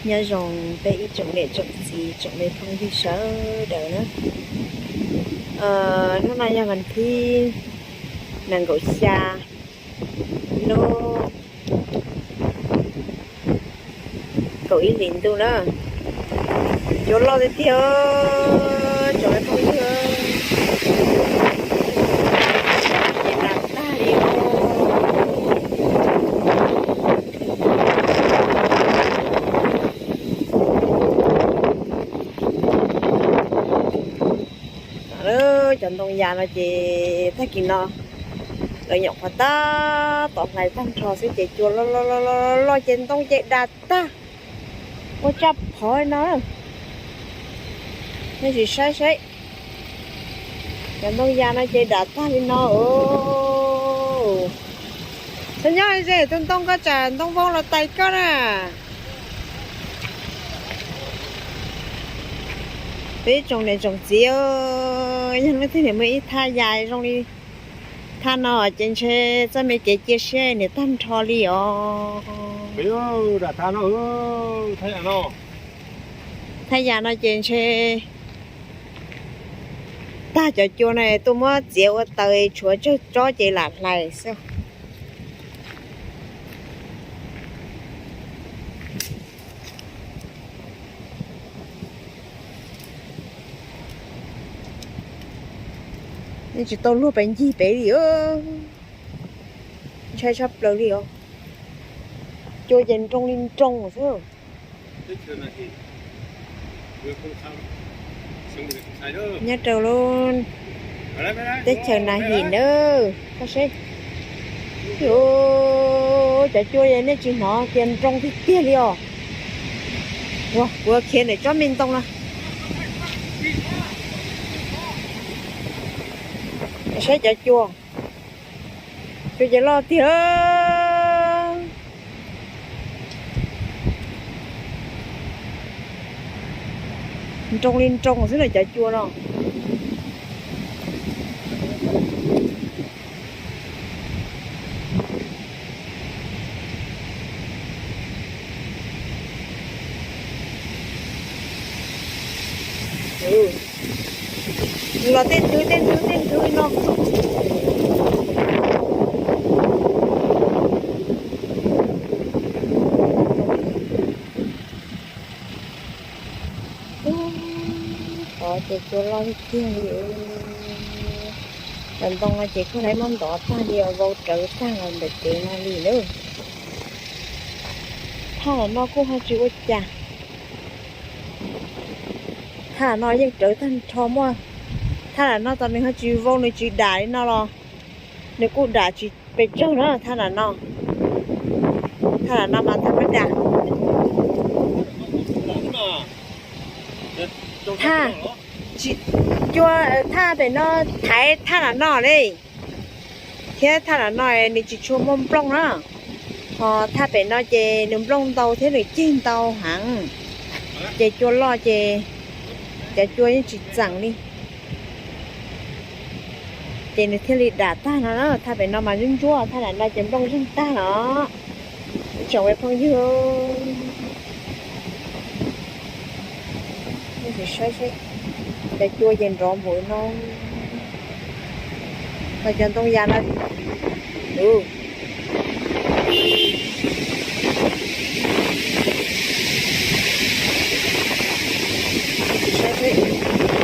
Nyob zoo peb ib tsoom niam tsoom txiv tsoom me phooj ywg sawv daws na. Hnub no yog vas thib nees nkaum xya lub kaum ib hlis ntuj na. Cua loj tiag tiag tsoom me phooj ywg. Ces tas tag li os. Cov ntoo yas no ces tag kis no lawv nyuam qhuav tab tom hlais tag nrho xwb ces cua loj loj loj ces ntoo ces dam tag ua tshaj phov no. Nej sim saib saib, cov ntoo yas no ces dam tag li no. Txhob nyob ze tus ntoo, koj tsam ntoo vau los tais koj na. Peb tsoom niam tsoom txiv, yog leej twg niam muaj ib thaj yas zoo li thaj no ces ntshe txoj me kev cia siab niam tag nrho li os. Thaj yas no ces ntshe tag cov cua no tuaj muab txiav ua taws tshuav tsawg tsob ces lam hlais xwb. Nej tsis tau luag pes ncig pem li, ntshai tshaj plaws li os. Cua ces nroo li nroo xwb. Nyob rau lub teb chaws Nas Him na, koj seb. Cov cua nej tsis hnov tias nroo tiag tiag li os. Ua, kuv khiav ntawm tsob me ntoo no. Saib cov cua, cua ces loj tiag. Nroo li nroo xwb na cov cua no. Los tej nthwv tej nthwv tej nthwv no. Ub, tod ces cua loj tiag tiag li. Cov ntoo no ces kuj lawv muab ntov tag li os, vau rawv tag los ntawm kev no li lawm. Thaj no kuj ho tsis ua cas. Thaj no yeej rawv tag nrho muaj. Thaj no tos nws ho tsis vau nws tsis dam li no los nws kuj dam tsis pes tsawg na thaj no. Thaj no mas thaj mab dam. Thaj, cua, thaj pem no thaiv thaj no li. Thiab thaj no nws tsis tshua muaj nplooj na. Ho thaj pem no ces nws nplooj ntau thiab nws ceg ntau heev. Ces cua loj ces cov cua yeej tsis txeem li. Ces nws thiaj li dam tag no na. Thaj pem no mas ntsuab ntsuab, thaj no ces nplooj zeeg tag no. Tsoom phooj ywg, saib saib, cov cua ces nrov npaum no. Ho cov ntoo yas no, saib saib,